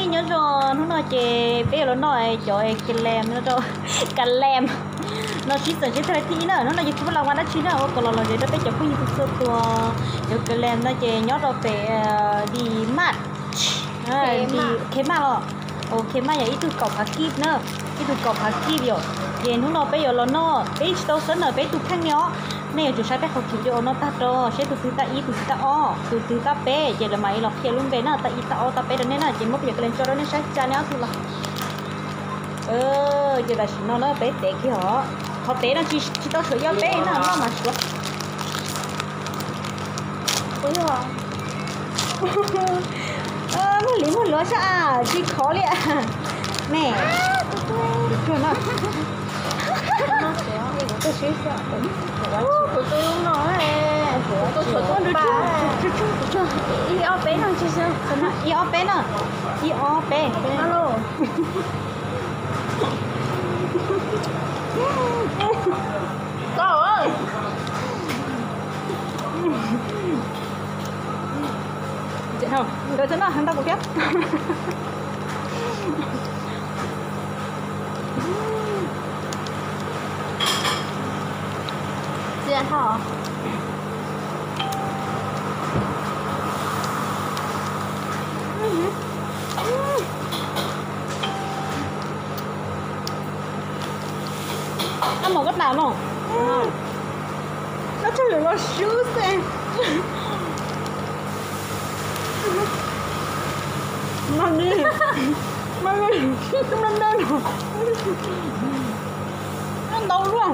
Nyob zoo, hnub no ces peb yuav los noj cov kalam no rau, kalam no sib xeem seb thawj thib ib na. Hnub no yog kuv los ua dab tsi na, ua kom los lom zem rau peb cov phooj ywg txhua tus. Cov kalam no ces nyob rau pem Di Maj, Di Khe Maj los, Khe Maj yog ib tug kaum phav kib na, ib tug kaum phav kib yom. Ces hnub no peb yuav los noj, peb tsis tau xeeb na, peb tus kheej li os. Nej yuav tsum saib peb qhov video no tag rau seb tus twg tab ib, tus twg tab ob, tus twg tab peb, ces lawv mam li los qhia lub npe na, tab ib, tab ob, tab peb rau nej na. Ces muab peb cov kalam tso rau nej saib tsa nej ob tug los. Ces tam sim no na peb tev kiag os. Qhov tev no tsis tau tshuav ib ob peb na, noj mas suav. Muag li muag luav sab, tsis khov li. Me, tus tuag no. Ib ob peb no, ib ob peb. Nkawd txhob noj heev tau kuv thiab. Txias dhau. Ab, mov koj tas no. Koj txhob lwm los swb xwb. Mas li, mas li, mas li, ntau luaj.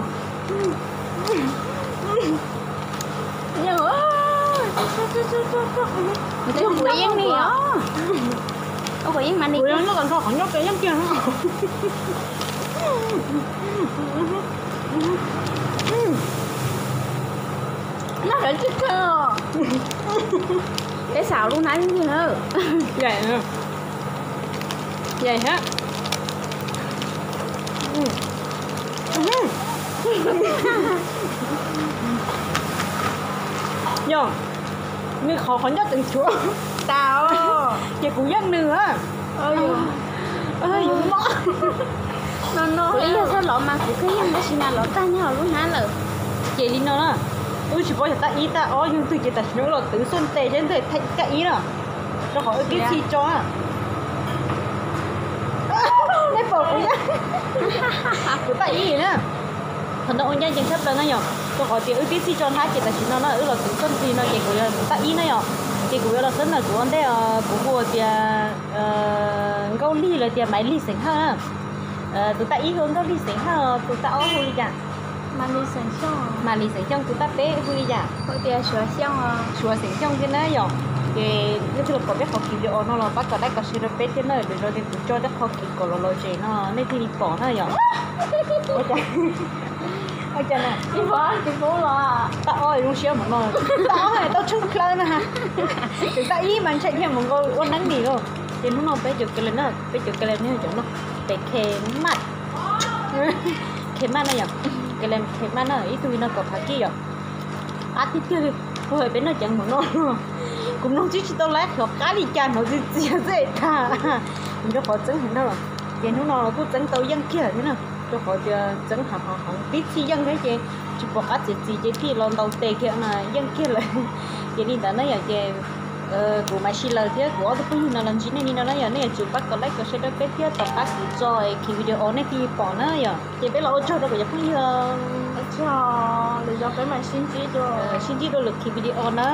Ua kuv yeej li os. Ua kuv yeej mas li. Kuv yeej noj kom nrho qhov nyob pem yeej kiag. Noj heev tsis kawg os. Peb xav lub hnab yeej kiag na. Yaim, yaim thiab. Yog nws qhov qhov ncauj tseem tshuav tas, ces kuv yeej nws a. Yus mob no, kuv ib yog txog los mas kuv kheej yeej, tab sis mas los tag nyob lub hnab lawm. Ces li no na, wb tsis paub yog tab ib tab ob yog twg, ces tam sim no wb los twv xuaj tes seb ntawg tab ib na, rau qhov wb tib txhij tso. Nej pom kuv, kuv tab ib na. Qhov no ua ncaj ncees tshaj plaws na yom, rau qhov tias wb tib txhij tso hnab ces tam sim no na wb los twv xuaj tes no ces kuv yog tus tab ib na yom. Ces kuv yuav los xeeb ntawm kuv ua ntej, kuv hu tias Nkauj Lig los tias Maiv Lig xeem Hawj na. Tus tab ib hu Nkauj Lig xeem Hawj, tus tab ob hu li cas? Mas Lis xeem Xyooj, tus tab peb hu li cas? Suav xeem Xyooj thiab na yom. Ces nej twg los pom peb qhov kiv video no los pab kom like kom share rau peb thiab na, lwm zaus ces kuv tso tej qhov kiv kom los lom zem no nej thiaj li pom na yom. Ua cas na? Tab ob zoo siab mus no, tab ob tau tsheej plawv na. Tus tab ib mas ntshai thiaj mus nkaus ua neeb nim lauj. Ces hnub no peb cov kalam na, peb cov kalam ne cov no, pem Khe Maj, Khe Maj na yom, kalam Khe Maj na, ib tug li no kaum phav kib yom. Qab tiag tiag li, kuv hais peb noj ceev mus no, kuv mloog tsis tsis tau laiv qhov qab li cas, hnov txias txias xwb tag. Rau qhov txeeb heev na, ces hnub no kuj txeeb tau yeej kiag thiab na, rau qhov tias txeeb heev heev heev tib txhij yeej thiab ces tsis pom qab txiav txim ces thiaj los ntaus tes kiag na yeej kiag lawm. Ces li ntawd na yom, ces kuv Maiv Lis thiab kuv ob tug phooj ywg no los ntsib nej li no na yom, nej yuav tsum pab kom like kom share rau peb thiab tom qab kuv tso kiv video nej thiaj li pom na yom. Ces peb los ua tsaug rau kuv cov phooj ywg, lwm zaus peb mam sib ntsib dua, sib ntsib dua lwm kiv video na.